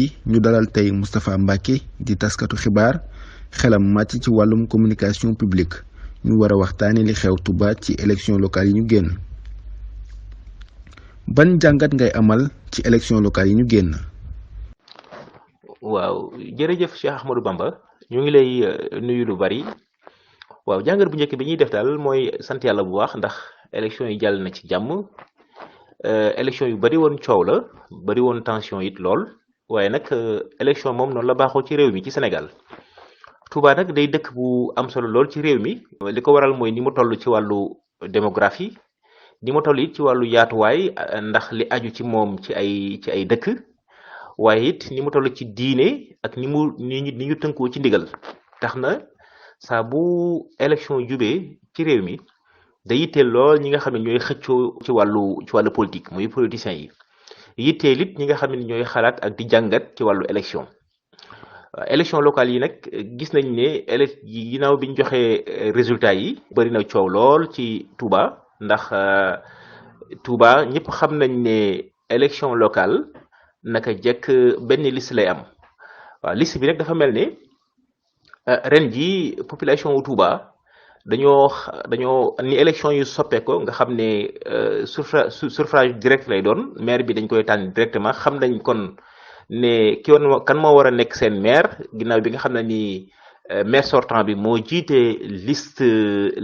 gi ñu dalal tey Moustapha Mbacké di taskatu xibaar xelam màcc ci wàllum communication publique ñu war a waxtaane li xew Touba ci élection locale yi ñu génn. ban jàngat ngay amal ci élection locale yi ñu génn. waaw jërëjëf Cheikh Ahmadou Bamba ñu ngi lay nuyu lu bari. waaw jàngat bu njëkk bi ñuy def daal mooy sant yàlla bu baax ndax élection yi jàll na ci jàmm. élection yu bari woon coow la bari woon tension it lool waaye nag élection moom noonu la baaxoo ci réew mi ci Sénégal. Touba nag day dëkk bu am solo lool ci réew mi li ko waral mooy ni mu toll ci wàllu démographie ni mu toll it ci wàllu yaatuwaay ndax li aju ci moom ci ay dëkk waaye it ni mu toll ci diine ak ni ñu tënkoo ci ndigal tax na saa bu élection jubee ci réew mi da yitteel lool ñi nga xam ne ñooy xëccoo ci wàllu politique muy politiciens yi yitteel it ñi nga xam ne ñooy xalaat ak di jàngat ci wàllu élection. élection locale yi nag gis nañ ne ginnaaw bi ñu joxee résultats yi bëri na coow lool ci Touba ndax Touba ñëpp xam nañ ne élection locale naka jekk benn liste lay am waaw liste bi nag dafa mel ne ren ji population wu Touba dañoo ni élection yu soppeeko nga xam ne suffrage direct lay doon maire bi dañ koy tànn directement xam nañ kon ne kan moo war a nekk seen maire ginnaaw bi nga xam ne ni maire sortant bi moo jiite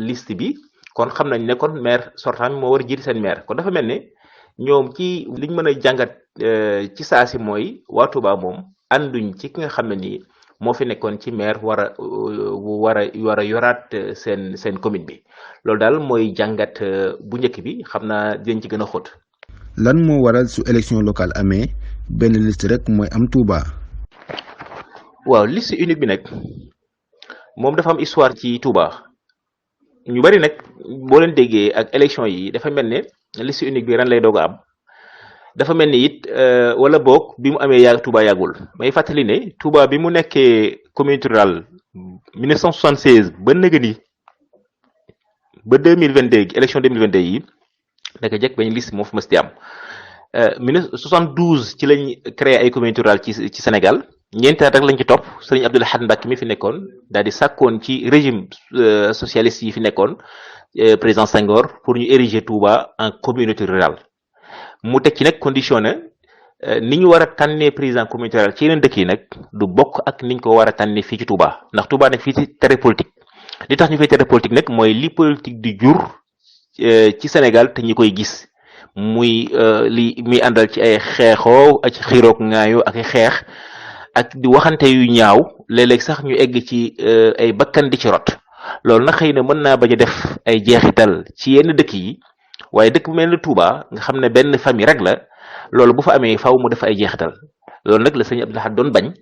liste bi kon xam nañ ne kon maire sortant bi moo war a jiite seen maire kon dafa mel ne ñoom ci liñ mën a jàngat ci saa si mooy waa Touba moom ànduñ ci ki nga xam ne ni moo fi nekkoon ci maire war a yoraat seen commune bi loolu daal mooy jàngat bu njëkk bi xam naa dinañ ci gën a xóot. lan moo waral su élection locale amee benn liste rek mooy am Touba. waaw liste unique bi nag moom dafa am histoire ci Touba ñu bari nag boo leen déggee ak élection yi dafa mel ne liste unique bi ren lay doog a am dafa mel ni it wala boog bi mu amee Touba yàggul may fàttali ne Touba bi mu nekkee communauté rurale 1976 ba nëgë ni ba 2022 élection 2022 yi naka jekk bañ liste moo fi mës di am 1972 ci lañ créé ay communauté rurale ci Sénégal ñeenti at rek lañ ci topp sëriñ Abdoul Ahad Mbacké mi fi nekkoon daal di sàkkoon ci régime socialiste yi fi nekkoon président Senghor pour ñu ériger Touba en communauté rurale mu teg ci nag condition na ni ñu war a tànnee président communauté rurale ci yeneen dëkk yi nag du bokk ak niñ ko war a tànnee fii ci Touba ndax Touba nag fii ci terrain politique li tax ñu fay terrain politique nag mooy li politique di jur ci Sénégal te ñi koy gis muy muy àndal ci ay xeexoo ak xiiroog ŋaayoo ak xeex ak di waxante yu ñaaw léeg-léeg sax ñu egg ci ay bakkan di ci rot loolu nag xëy na mën naa bañ a def ay jeexital ci yenn dëkk yi waaye dëkk bu mel ni Touba nga xam ne benn famille rek la loolu bu fa amee faaw mu def ay jeexital loolu nag la sëñ Abdou Lahad doon bañ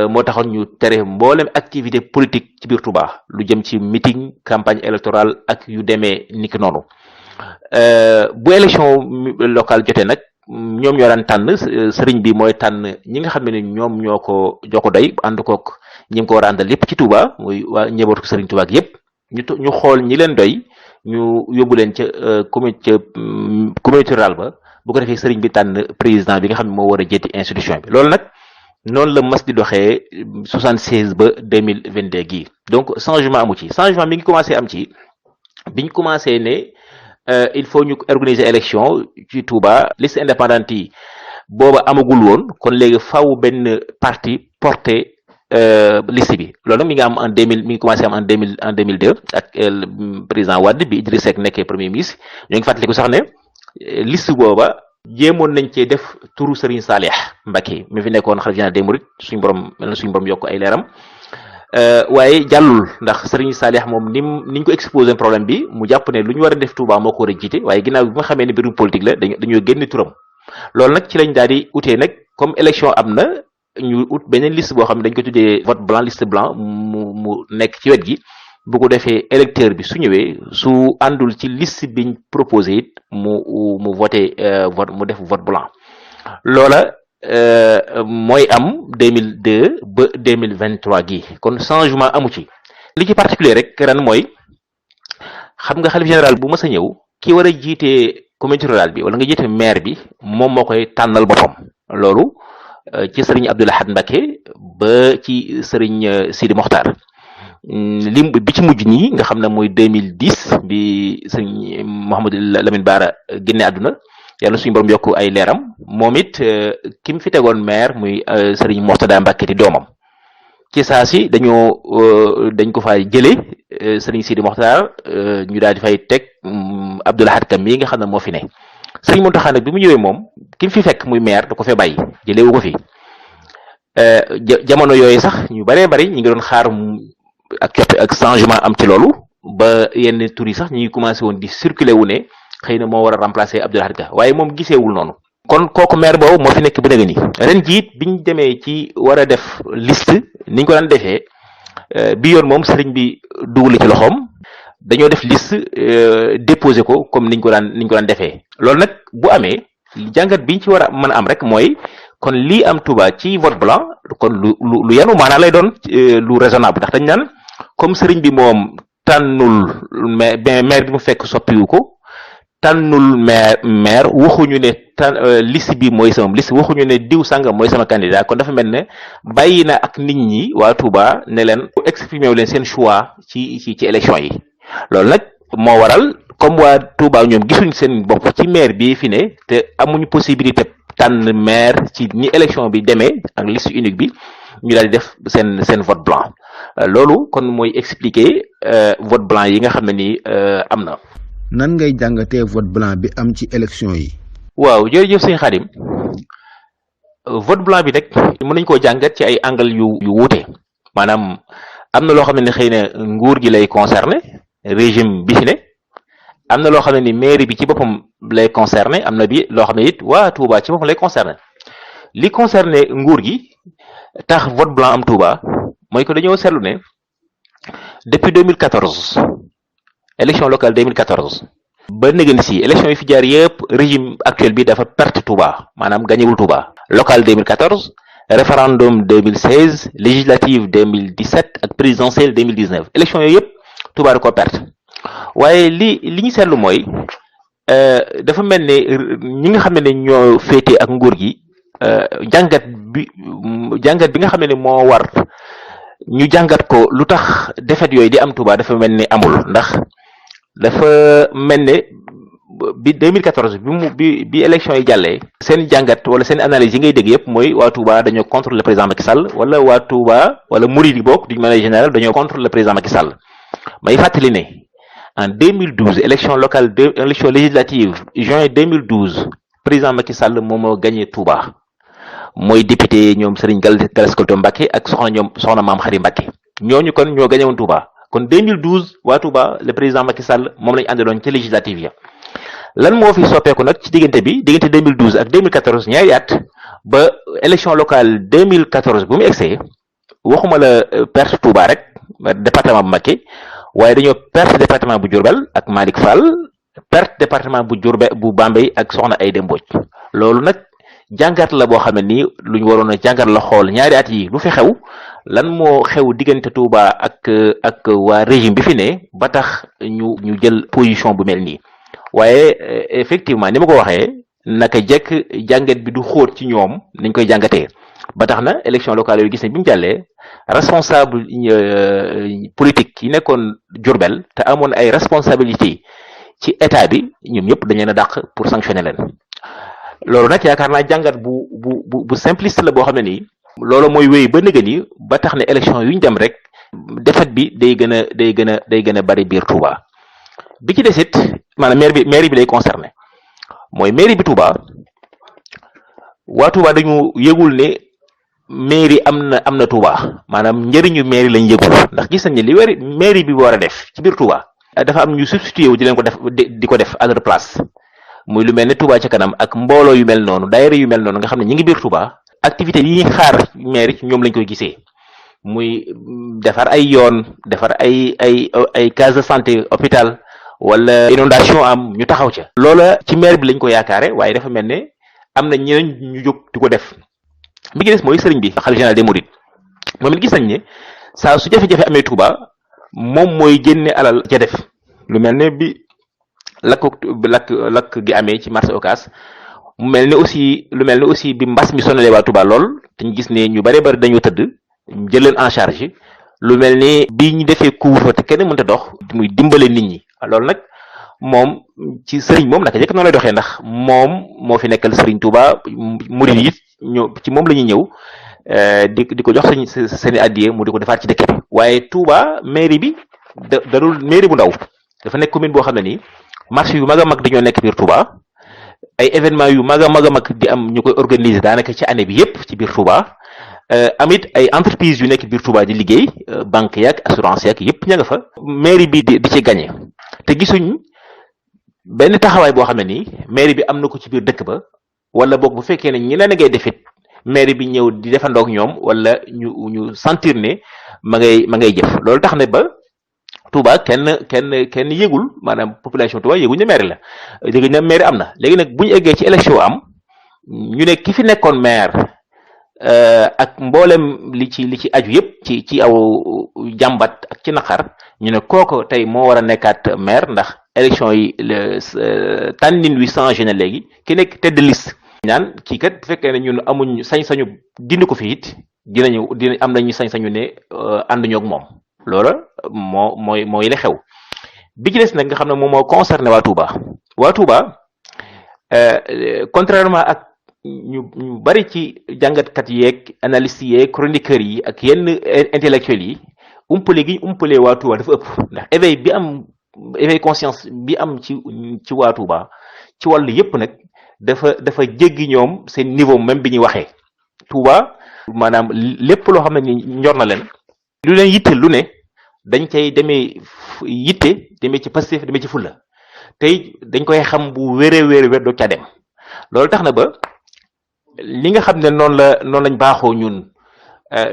moo taxoon ñu tere mboolem activité politique ci biir Touba lu jëm ci meeting campagne électorale ak yu demee niki noonu bu élection locale jotee nag ñoom ñoo daan tànn sëriñ bi mooy tànn ñi nga xam ne ñoom ñoo ko doy ànd kook ñi ko war a àndal lépp ci Touba muy waa ñëbootu sëriñ Touba ak yépp ñu xool ñi leen doy ñu yóbbu leen ca communauté rurale ba bu ko defee sëriñ bi tànn président bi nga xam ne moo war a jéeti institution bi loolu nag noonu la mas di doxee 76 ba 2022 gii donc changement amu ci changement mi ngi commencé am ci biñ commencé ne il faut ñu organiser élection ci Touba liste indépendante yi booba amagul woon kon léegi faaw benn parti porté liste bi loolu nag mi ngi am mi ngi commencé am en 2002 ak président Wade bi Idriss Seck nekkee premier ministre ñoo ngi fàttaliku sax ne liste booba jéemoon nañ cee def turu Serigne Salih Mbacké mi fi nekkoon xalifa général des mourides suñu borom yokk ay leeram waaye jàllul ndax Serigne Salih moom niñ ko exposé problème bi mu jàpp ne lu ñu war a def Touba moo ko war a jiite waaye ginnaaw bi nga xamee ne mbirum politique la dañoo génne turam loolu nag ci lañ daal di utee nag comme élection am na ñu ut beneen liste boo xam ne dañ ko tuddee vote blanc liste blanc mu nekk ci wet gi bu ko defee électeur bi su ñëwee su àndul ci liste biñ proposé it mu voté mu def vote blanc loola mooy am 2002 ba 2023 gi kon changement amu ci li ci particulier rek ren mooy xam nga xalif général bu mës a ñëw ki war a jiite communauté rurale bi wala nga jiite maire bi moom moo koy tànnal boppam loolu ci sëriñ Abdou Lahad Mbacké ba ci sëriñ Sidi Mokhtar lim bi ci mujj nii nga xam ne mooy 2010 bi sëriñ Mouhamadou Lamine Bara génne àdduna yàlla suñu borom yokk ay leeram moom it ki mu fi tegoon maire muy sëriñ Mourtada Mbacké di doomam ci saa si dañ ko fay jëlee sëriñ Sidi Mokhtar ñu daal di fay teg Abdou Lahad Kam mi nga xam ne moo fi ne sëriñ Mountakha nag bi mu ñëwee moom ki mu fi fekk muy maire da ko fee bàyyi jëlee wu ko fi jamono yooyu sax ñu bëree bëri ñu ngi doon xaar ak changement am ci loolu ba yenn tur yi sax ñu ngi commencé woon di circuler wu ne xëy na moo war a remplacer Abdou Lahad Ka waaye moom giseewul noonu. kon kooku maire boobu moo fi nekk ba nëgë ni ren jiit biñ demee ci war a def liste niñ ko daan defee bi yoon moom sëriñ bi dugal ci loxoom dañoo def liste déposé ko comme niñ ko daan defee loolu nag bu amee jàngat biñ ci war a mën a am rek mooy kon lii am Touba ci vote blanc kon lu yanu maanaa lay doon lu raisonnable ndax dañ naan comme sëriñ bi moom tànnul maire bi mu fekk soppiwu ko tànnul maire waxuñu ne liste bi mooy sama liste waxuñu ne diw sàngam mooy sama candidat kon dafa mel ne bàyyi na ak nit ñi waa Touba ne leen exprimer wu leen seen choix ci élection yi loolu nag moo waral comme waa Touba ñoom gisuñ seen bopp ci maire bi fi ne te amuñu possibilité tànn maire ci ni élection bi demee ak liste unique bi ñu daal di def seen vote blanc loolu kon mooy expliquer vote blanc yi nga xam ne ni am na. nan ngay jàngatee vote blanc bi am ci élection yi. waaw jërëjëf sëñ Khadim vote blanc bi nag mën nañu koo jàngat ci ay angle yu wuute maanaam am na loo xam ne xëy na nguur gi lay concerné régime bi fi ne am na loo xam ne ni mairie bi ci boppam lay concerné am na bi loo xam ne it waa Touba ci boppam lay concerné li concerné nguur gi tax vote blanc am Touba mooy que dañoo seetlu ne depuis 2014 élection locale 2014 ba nëgën si élection yi fi jaar yëpp régime actuel bi dafa perte Touba maanaam gañewul Touba locale 2014 référendum 2016 législative 2017 ak présidentielle 2019 élection yooyu yëpp Touba da ko perte waaye li ñu seetlu mooy dafa mel ne ñi nga xam ne ñoo féete ak nguur gi jàngat bi nga xam ne moo war ñu jàngat ko lu tax défaite yooyu di am Touba dafa mel ni amul ndax dafa mel ne bi 2014 bi élection yi jàllee seen jàngat wala seen analyse yi ngay dégg yëpp mooy waa Touba dañoo contre le président Macky Sall wala waa Touba wala Mouride yi bokk d'une manière générale dañoo contre le président Macky Sall may fàttali ne en 2012 élection locale élection législative juin 2012 président Macky Sall moom moo gagné Touba mooy député ñoom Serigne Gallas Kolto Mbacké ak soxna Maam Khary Mbacké ñooñu kon ñoo gagné woon Touba kon 2012 waa Touba le président Macky Sall moom lañu àndaloon ca législative ya lan moo fi soppeeku nag ci diggante 2012 ak 2014 ñaari at ba élection locale 2014 bu mu egsee waxuma la perte Touba rek département bu Mbacké waaye dañoo perte département bu Diourbel ak Malick Fall perte département bu Diourbel bu Bambey ak Soxna Aïda Mbodj loolu nag jàngat la boo xam ne nii lu ñu waroon a jàngat la xool ñaari at yi lu fi xew lan moo xew diggante Touba ak waa régime bi fi ne ba tax ñu jël position bu mel nii waaye effectivement ni ma ko waxee naka jekk jàngat bi du xóot ci ñoom nañ koy jàngatee ba tax na élection locale yooyu gis nañ bi mu jàllee responsable politique yi nekkoon Diourbel te amoon ay responsabilité ci état bi ñoom ñëpp dañu leen a dàq pour sanctionner leen loolu nag yaakaar naa jàngat bu simpliste la boo xam ne nii loolu mooy wéy ba nëgën yi ba tax ne élection yu ñu dem rek défaite bi day gën a bari biir Touba bi ci desit maanaam mairie bi lay concerné mooy mairie bi Touba waa Touba dañu yëgul ne mairie am na Touba maanaam njëriñu mairie lañ yëgul ndax gis nañ ne li mairie bi war a def ci biir Touba dafa am ñu substitué wu di leen ko def di ko def à leur place muy lu mel ne Touba ca kanam ak mbooloo yu mel noonu daayira yu mel noonu nga xam ne ñi ngi biir Touba activité yi ñuy xaar mairie ñoom lañ koy gisee muy defar ay yoon defar ay case de santé hôpital wala inondation am ñu taxaw ca loola ci maire bi lañ ko yaakaare waaye dafa mel ne am na ñeneen ñu jóg di ko def bi gi des mooy sëriñ bi xalifa général des mourides moom it gis nañ ne saa su jafe-jafe amee Touba moom mooy génne alal ca def lu mel ne bi lakk gi amee ci marché Ocass mu mel ni aussi lu mel ni aussi bi mbas mi sonalee waa Touba lool te ñu gis ne ñu bari dañoo tëdd jël leen en charge lu mel ni bi ñu defee couvre-feu te kenn mënta dox muy dimbale nit ñi loolu nag moom ci sëriñ moom naka jëkk noonu lay doxee ndax moom moo fi nekkal sëriñ Touba murid yi ñëw ci moom la ñuy ñëw di ko jox seen addiye mu di ko defaat ci dëkk bi waaye Touba mairie bi darul mairie bu ndaw dafa nekk commune boo xam ne nii marché yu mag a mag dañoo nekk biir Touba ay événement yu mag a mag di am ñu koy organiser daanaka ci année bi yépp ci biir Touba amit ay entreprise yu nekk biir Touba di liggéey banque yaak assurance yaak yépp ña nga fa mairie bi di ci gagné te gisuñ benn taxawaay boo xam ne nii mairie bi am na ko ci biir dëkk ba wala boog bu fekkee ne ñeneen a ngay defit mairie bi ñëw di defandoog ñoom wala ñu sentir ne ma ngay jëf loolu tax ne ba Touba kenn yëgul maanaam population Touba yëguñ ne maire la léegi ne maire am na léegi nag bu ñu eggee ci élection am ñu ne ki fi nekkoon maire ak mboolem li ci aju yëpp ci aw jàmbat ak ci naqar ñu ne kooko tey moo war a nekkaat maire ndax élection yi tànnin wi changé na léegi ki nekk tête de liste ñaan kii kat bu fekkee ne ñun amuñ sañ-sañu dindi ko fi it dina am nañu sañ-sañu ne ànduñu ak moom loola mooy la xew bi ci des nag nga xam ne moom moo concerné waa Touba contrairement ak ñu bari ci jàngatkat yeeg analystes yeeg chroniqueurs yi ak yenn intellectuels yi umpale gi umpale waa Touba dafa ëpp ndax éveil conscience bi am ci waa Touba ci wàllu yépp nag dafa jéggi ñoom seen niveau même bi ñuy waxee Touba maanaam lépp loo xam ne ni ñor na leen lu leen yitte lu ne dañ cay demee yitte demee ci Pastef demee ci fulla tey dañ koy xam bu wér doo ca dem loolu tax na ba li nga xam ne noonu lañ baaxoo ñun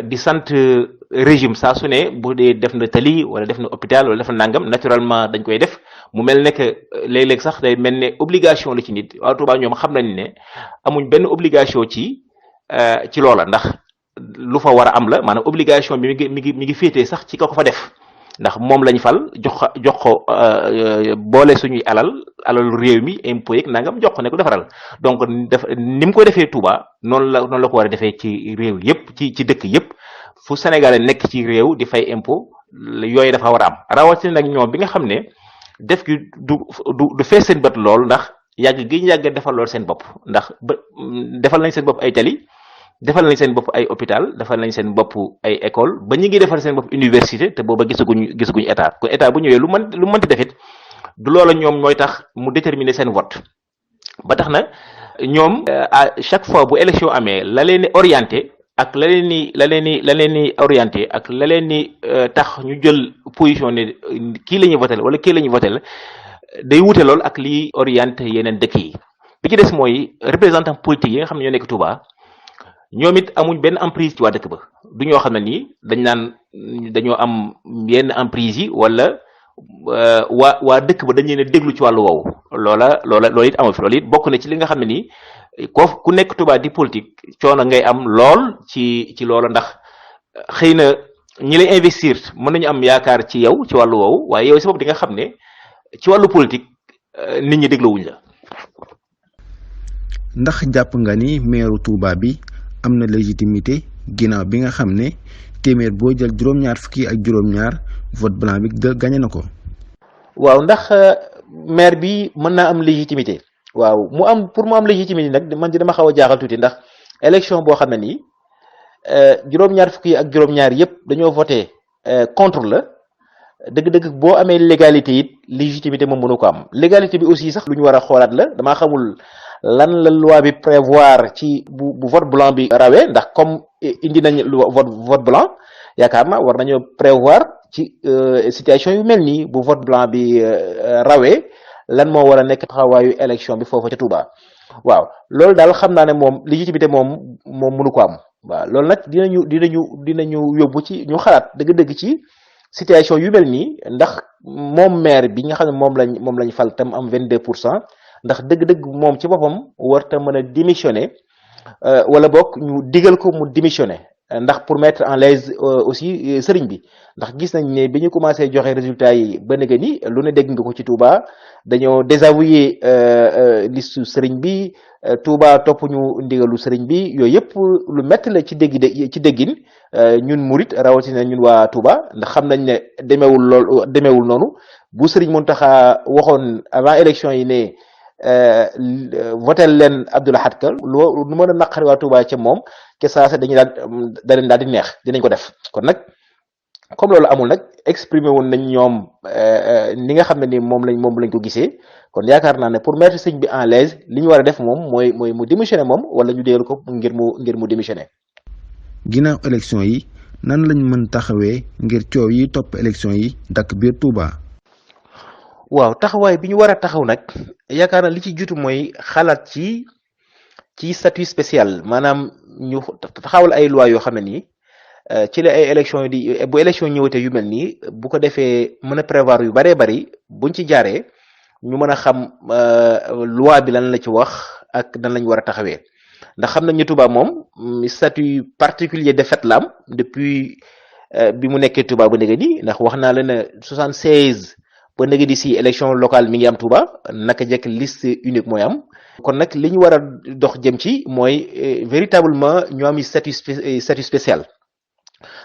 di sant régime saa su ne bu dee def na tali wala def na hôpital wala def na nangam naturellement dañ koy def mu mel ne que léeg-léeg sax day mel ne obligation la ci nit waa Touba ñoom xam nañ ne amuñ benn obligation ci loola ndax lu fa war a am la maanaam obligation bi mi ngi féetee sax ci ka ko fa def ndax moom lañ fal jox ko boole suñuy alal réew mi impôt yeeg nangam jox ko ne ko defaral donc ni mu ko defee Touba noonu la ko war a defee ci réew yépp ci dëkk yépp fu Sénégalais nekk ci réew di fay impôt yooyu dafa war a am rawatina nag ñoom bi nga xam ne def gi du fees seen bët lool ndax yàgg gi ñu yàgg defal lool seen bopp ndax defal nañ seen bopp ay tali defal nañ seen bopp ay hôpital defal nañ seen bopp ay école ba ñu ngi defal seen bopp université te booba gisaguñ état kon état bu ñëwee lu mënti defit du loola ñoom ñooy tax mu déterminer seen vote ba tax na ñoom à chaque fois bu élection amee la leen di orienté ak la leen ni orienté ak la leen ni tax ñu jël position ne kii la ñuy votel wala kii la ñuy votel day wute lool ak liy orienté yeneen dëkk yi bi ci des mooy représentant politique yi nga xam ne ñoo nekk Touba ñoom it amuñ benn emprise ci waa dëkk ba du ñoo xam ne nii dañ naan dañoo am yenn emprise yi wala waa dëkk ba dañ leen a déglu ci wàllu woowu loolu it amu fi loolu it bokk na ci li nga xam ne nii ku nekk Touba di politique coono ngay am lool ci loola ndax xëy na ñi lay investir mën nañu am yaakaar ci yow ci wàllu woowu waaye yow si bopp di nga xam ne ci wàllu politique nit ñi dégluwuñ la. ndax jàpp nga ni meeru Touba bi am na légitimité ginnaaw bi nga xam ne téeméer boo jël juróom-ñaar fukki ak juróom-ñaar vote blanc bi gagné na ko. waaw ndax maire bi mën naa am légitimité. waaw pour mu am légitimité nag man dama xaw a jaaxal tuuti ndax élection boo xam ne nii juróom-ñaar fukki ak juróom-ñaar yépp dañoo voté contre la dëgg-dëgg boo amee légalité it légitimité moom mënu ko am légalité bi aussi sax lu ñu war a xoolaat la damaa xamul lan la loi bi prévoir ci bu vote blanc bi rawee ndax comme indi nañ vote blanc yaakaar na war nañoo prévoir ci situation yu mel nii bu vote blanc bi rawee lan moo war a nekk taxawaayu élection bi foofu ca Touba waaw loolu daal xam naa ne moom légitimité moom mënu ko am waaw loolu nag dinañu yóbbu ci ñu xalaat dëgg-dëgg ci situation yu mel nii ndax moom maire bi nga xam ne moom lañ fal tam am 22% ndax dëgg-dëgg moom ci boppam warta mën a démissionner wala boog ñu digal ko mu démissionner ndax pour mettre en l'aise aussi sëriñ bi ndax gis nañ ne bi ñu commencé joxe résultats yi ba nëgë ni lu ne dégg nga ko ci Touba dañoo désavouer liste sëriñ bi Touba topp ñu ndigalu sëriñ bi yooyu yëpp lu métti la ci déggin ñun murit rawatina ñun waa Touba ndax xam nañ ne demeewul noonu bu sëriñ Mountakha waxoon avant élection yi ne votel leen Abdou Lahad Ka lu mën a naqari waa Touba ca moom ke saa dañuy daal di neex dinañ ko def kon nag comme loolu amul nag exprimer woon nañ ñoom ni nga xam ne ni moom lañ ko gisee kon yaakaar naa ne pour mettre sëñ bi en l'aise li ñu war a def moom mooy mu démissionner moom wala ñu dégal ko ngir mu démissionner. ginnaaw élection yi nan lañ mën taxawee ngir coow yi topp élection yi dakk biir Touba. waaw taxawaay bi ñu war a taxaw nag yaakaar naa li ci jiitu mooy xalaat ci statut spécial maanaam ñu taxawal ay loi yoo xam ne nii ci la ay élection yi bu élection ñëwatee yu mel nii bu ko defee mën a prévoir yu baree bari buñ ci jaaree ñu mën a xam loi bi lan la ci wax ak nan lañ war a taxawee ndax xam nañ ne Touba moom statut particulier de fait la am depuis bi mu nekkee Touba ba léegi nii ndax wax naa la ne 76 ba léegi di si élection locale mi ngi am Touba naka jekk liste unique mooy am kon nag li ñu war a dox jëm ci mooy véritablement ñu am statut spécial.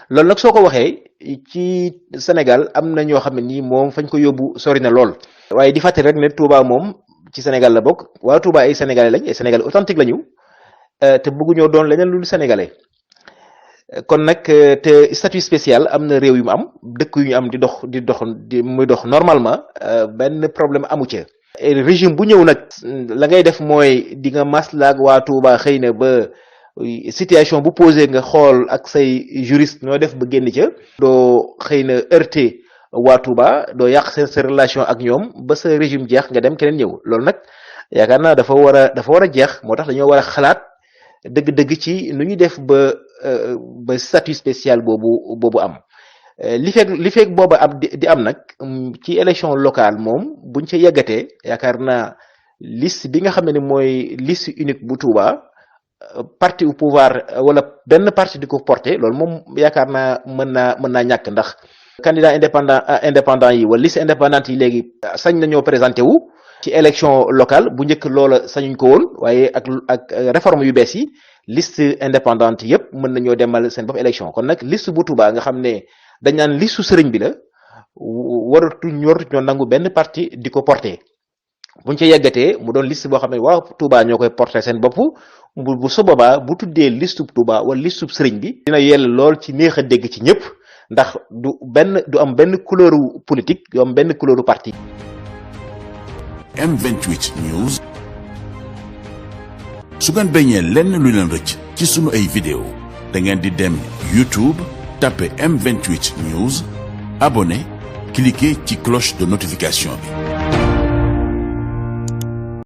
loolu nag soo ko waxee ci Sénégal am na ñoo xam ne nii moom fañ ko yóbbu sori na lool. waaye di fàttali rek ne Touba moom ci Sénégal la bokk waa Touba ay sénégalais lañ ay sénégalais authentique lañu te bëgguñoo doon leneen lu sénégalais kon nag te statut spécial am na réew yu mu am dëkk yu ñu am muy dox normalement benn problème amu ci. régime bu ñëw nag la ngay def mooy di nga maslaak waa Touba xëy na ba. situation bu posé nga xool ak say juriste ñoo def ba génn ca doo xëy na heurté waa Touba doo yàq sa relation ak ñoom ba sa régime jeex nga dem keneen ñëw loolu nag yaakaar naa dafa war a jeex moo tax dañoo war a xalaat dëgg-dëgg ci nu ñuy def ba statut spécial boobu am li fekk booba am di am nag ci élection locale moom buñ ca yeggatee yaakaar naa liste bi nga xam ne mooy liste unique bu Touba parti au pouvoir wala benn parti di ko porté loolu moom yaakaar naa mën naa ñàkk ndax candidat indépendant yi wala liste indépendante yi léegi sañ nañoo présenté wu ci élection locale bu njëkk loola sañuñ ko woon waaye ak réforme yu bees yi liste indépendante yëpp mën nañoo demal seen bopp élection kon nag liste bu Touba nga xam ne dañ naan liste su sëriñ bi la waratuñoo nangu benn parti di ko porté buñ ca yeggatee mu doon liste boo xam ne waa Touba ñoo koy porté seen bopp bu su boobaa bu tuddee listub Touba wala listub sëriñ bi dina yell lool ci neex a dégg ci ñëpp ndax du am benn couleuru politique du am benn couleuru parti. M28 News su ngeen bañee lenn lu leen rëcc ci sunu ay vidéo da ngeen di dem YouTube tapé M28 News abonné cliquer ci cloche de notification bi.